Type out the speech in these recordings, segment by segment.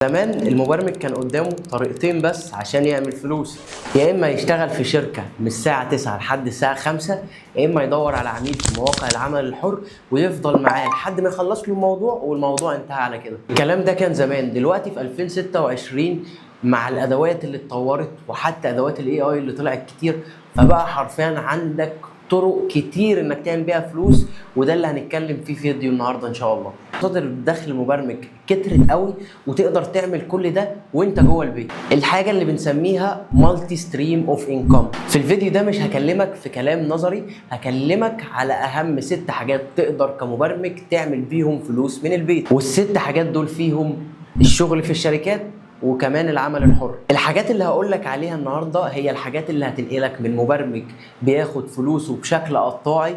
زمان المبرمج كان قدامه طريقتين بس عشان يعمل فلوس: يا اما يشتغل في شركة من الساعة 9 لحد الساعة 5، يا اما يدور على عميل في مواقع العمل الحر ويفضل معاه لحد ما يخلص له الموضوع، والموضوع انتهى على كده. الكلام ده كان زمان. دلوقتي في 2026 مع الادوات اللي اتطورت وحتى ادوات ال AI اللي طلعت كتير، فبقى حرفيا عندك طرق كتير انك تعمل بيها فلوس، وده اللي هنتكلم فيه في فيديو النهارده ان شاء الله. مصادر الدخل المبرمج كترت قوي، وتقدر تعمل كل ده وانت جوه البيت، الحاجة اللي بنسميها multi stream of income. في الفيديو ده مش هكلمك في كلام نظري، هكلمك على اهم ست حاجات تقدر كمبرمج تعمل بيهم فلوس من البيت، والست حاجات دول فيهم الشغل في الشركات وكمان العمل الحر. الحاجات اللي هقول لك عليها النهارده هي الحاجات اللي هتنقلك من مبرمج بياخد فلوسه بشكل قطاعي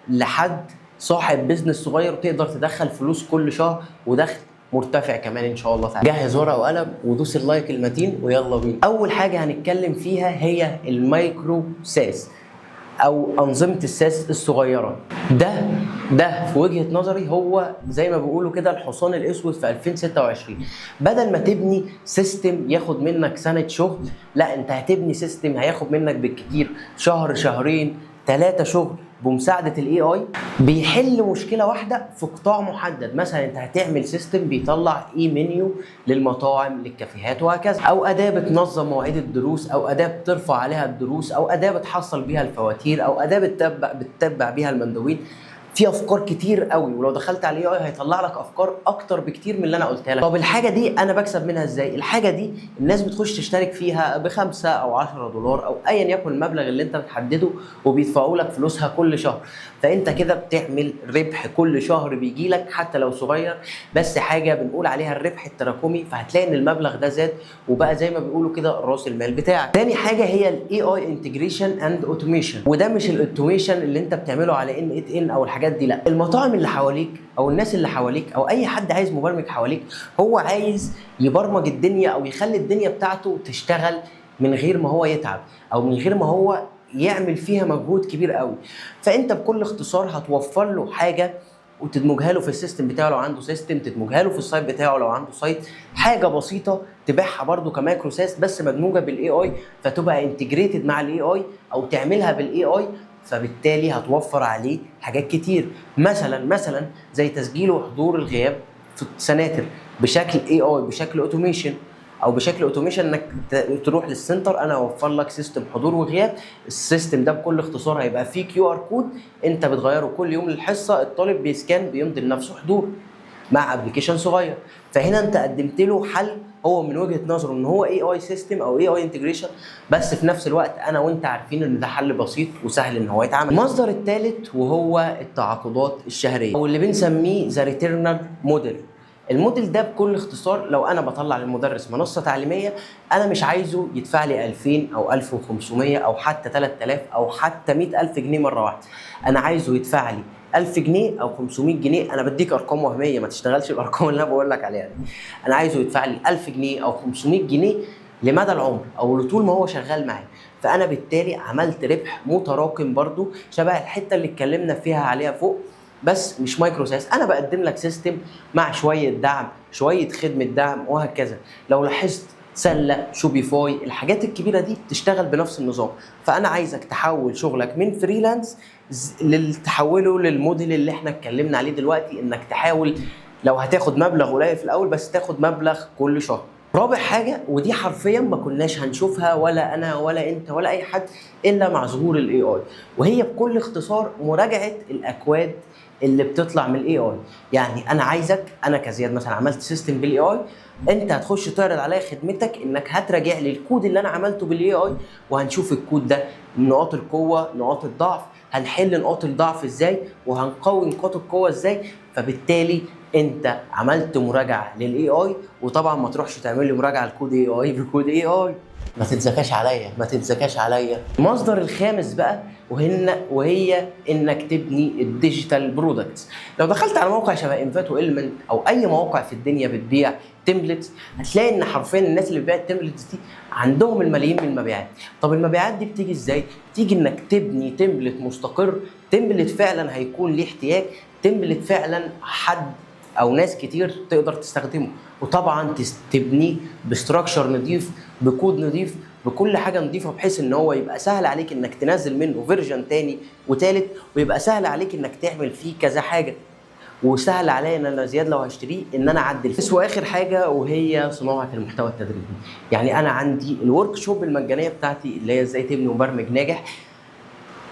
لحد صاحب business صغير تقدر تدخل فلوس كل شهر ودخل مرتفع كمان ان شاء الله تعالى. جهز ورقة وقلم ودوس ال like المتين ويلا بينا. اول حاجة هنتكلم فيها هي ال micro SaaS او انظمة ال SaaS الصغيره. ده في وجهه نظري هو زي ما بيقولوا كده الحصان الاسود في 2026. بدل ما تبني system ياخد منك سنة شغل، لا، انت هتبني system هياخد منك بالكتير شهر، شهرين، ثلاثة شغل بمساعدة ال AI، بيحل مشكلة واحدة في قطاع محدد. مثلا انت هتعمل system بيطلع e-menu للمطاعم، للكافيهات وهكذا، او اداة بتنظم مواعيد الدروس، او اداة بترفع عليها الدروس، او اداة بتحصل بيها الفواتير، او اداة بتتبع بيها المندوبين. في افكار كتير قوي، ولو دخلت على ال AI هيطلع لك افكار اكتر بكتير من اللي انا قلتها لك. طب الحاجة دي انا بكسب منها ازاي؟ الحاجة دي الناس بتخش تشترك فيها ب5 او 10 دولار او ايا يكن المبلغ اللي انت بتحدده، وبيدفعوا لك فلوسها كل شهر. فانت كده بتعمل ربح كل شهر بيجي لك حتى لو صغير، بس حاجة بنقول عليها الربح التراكمي، فهتلاقي ان المبلغ ده زاد وبقى زي ما بيقولوا كده راس المال بتاعك. تاني حاجة هي ال AI integration and automation، وده مش ال automation اللي انت بتعمله على n8n او الحاجات دي، لا، المطاعم اللي حواليك او الناس اللي حواليك او اي حد عايز مبرمج حواليك، هو عايز يبرمج الدنيا او يخلي الدنيا بتاعته تشتغل من غير ما هو يتعب او من غير ما هو يعمل فيها مجهود كبير قوي. فانت بكل اختصار هتوفر له حاجة وتدمجها له في ال system بتاعه لو عنده system، تدمجها له في ال site بتاعه لو عنده site، حاجة بسيطة تبيعها برده ك micro SaaS بس مدموجه بال AI، فتبقى integrated مع ال AI او تعملها بال AI، فبالتالي هتوفر عليه حاجات كتير، مثلا زي تسجيل وحضور الغياب في السناتر بشكل AI، بشكل automation او بشكل automation، انك تروح لل center، انا اوفر لك system حضور وغياب. ال system ده بكل اختصار هيبقى فيه QR code انت بتغيره كل يوم للحصه، الطالب بي scan بيمضي لنفسه حضور مع application صغير. فهنا انت قدمت له حل هو من وجهه نظره ان هو AI system او AI integration، بس في نفس الوقت انا وانت عارفين ان ده حل بسيط وسهل ان هو يتعمل. المصدر الثالث وهو التعاقدات الشهرية او اللي بنسميه the retainer model. ال model ده بكل اختصار لو انا بطلع للمدرس منصة تعليميه، انا مش عايزه يدفع لي 2000 او 1500 او حتى 3000 او حتى 100000 جنيه مرة واحده. انا عايزه يدفع لي 1000 جنيه او 500 جنيه. انا بديك ارقام وهميه، ما تشتغلش الارقام اللي انا بقول لك عليها دي. انا عايزه يدفع لي 1000 جنيه او 500 جنيه لمدى العمر او لطول ما هو شغال معايا. فانا بالتالي عملت ربح متراكم، برضو شبه الحتة اللي اتكلمنا فيها عليها فوق، بس مش micro SaaS. انا بقدم لك system مع شوية دعم، شوية خدمة دعم وهكذا. لو لاحظت سله، Shopify، الحاجات الكبيرة دي بتشتغل بنفس النظام. فانا عايزك تحول شغلك من freelance تحوله للموديل اللي احنا اتكلمنا عليه دلوقتي، انك تحاول لو هتاخد مبلغ قليل في الاول بس تاخد مبلغ كل شهر. رابع حاجه، ودي حرفيا ما كناش هنشوفها ولا انا ولا انت ولا اي حد الا مع ظهور ال AI، وهي بكل اختصار مراجعه الاكواد اللي بتطلع من ال AI. يعني انا عايزك، انا كزياد مثلا عملت system بال AI، انت هتخش تعرض عليا خدمتك انك هتراجع لي الكود اللي انا عملته بال AI، وهنشوف الكود ده نقاط القوه، نقاط الضعف، هنحل نقاط الضعف ازاي وهنقوي نقاط القوة ازاي. فبالتالي انت عملت مراجعه لل AI. وطبعا ما تروحش تعمل لي مراجعه ل code AI ب code AI، ما تتذكاش عليا، ما تتذكاش عليا. المصدر الخامس بقى وهي انك تبني ال digital products. لو دخلت على موقع شبه Envato Elements او اي موقع في الدنيا بتبيع templates، هتلاقي ان حرفيا الناس اللي بتبيع ال templates دي عندهم الملايين من المبيعات. طب المبيعات دي بتيجي ازاي؟ بتيجي انك تبني template مستقر، template فعلا هيكون ليه احتياج، template فعلا حد او ناس كتير تقدر تستخدمه. وطبعا تبنيه ب structure نظيف، بكود نظيف، بكل حاجة نظيفه، بحيث ان هو يبقى سهل عليك انك تنزل منه version تاني وتالت، ويبقى سهل عليك انك تعمل فيه كذا حاجه، وسهل عليا ان انا زياد لو هشتريه ان انا اعدل. بس واخر حاجة وهي صناعة المحتوى التدريبي. يعني انا عندي ال workshop المجانية بتاعتي اللي هي ازاي تبني مبرمج ناجح،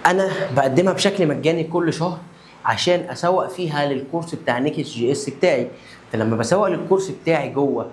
انا بقدمها بشكل مجاني كل شهر عشان اسوق فيها للكورس بتاع Next.js بتاعي. فلما بسوق للكورس بتاعي جوه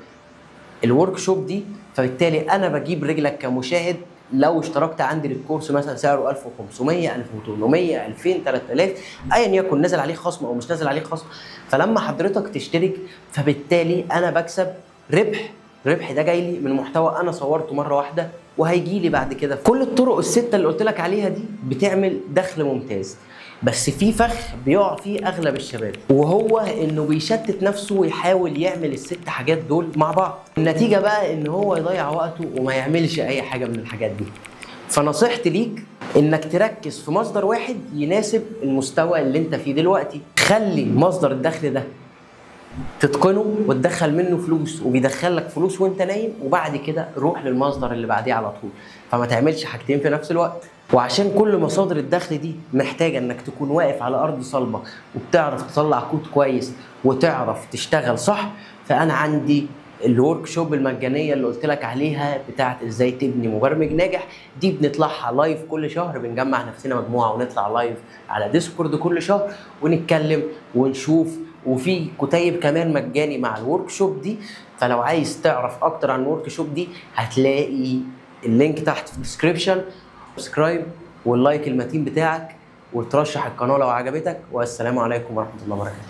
ال workshop دي، فبالتالي انا بجيب رجلك كمشاهد. لو اشتركت عندي للكورس مثلا سعره 1500، 1800، 2000، 3000، ايا يكن، نزل عليه خصم او مش نازل عليه خصم، فلما حضرتك تشترك فبالتالي انا بكسب ربح. الربح ده جاي لي من محتوى انا صورته مرة واحدة وهيجي لي بعد كده. كل الطرق الستة اللي قلت لك عليها دي بتعمل دخل ممتاز، بس في فخ بيقع فيه اغلب الشباب، وهو انه بيشتت نفسه ويحاول يعمل الست حاجات دول مع بعض. النتيجة بقى ان هو يضيع وقته وما يعملش اي حاجة من الحاجات دي. فنصيحتي ليك انك تركز في مصدر واحد يناسب المستوى اللي انت فيه دلوقتي. خلي مصدر الدخل ده تتقنه وتدخل منه فلوس، وبيدخل لك فلوس وانت نايم، وبعد كده روح للمصدر اللي بعديه على طول. فما تعملش حاجتين في نفس الوقت. وعشان كل مصادر الدخل دي محتاجة انك تكون واقف على ارض صلبة وبتعرف تطلع كود كويس وتعرف تشتغل صح، فانا عندي ال workshop المجانية اللي قلت لك عليها بتاعت ازاي تبني مبرمج ناجح. دي بنطلعها live كل شهر، بنجمع نفسنا مجموعة ونطلع live على Discord كل شهر ونتكلم ونشوف، وفي كتيب كمان مجاني مع ال workshop دي. فلو عايز تعرف اكتر عن ال workshop دي هتلاقي ال link تحت في ال description. subscribe وال like المتين بتاعك، وترشح القناة لو عجبتك، والسلام عليكم ورحمة الله وبركاته.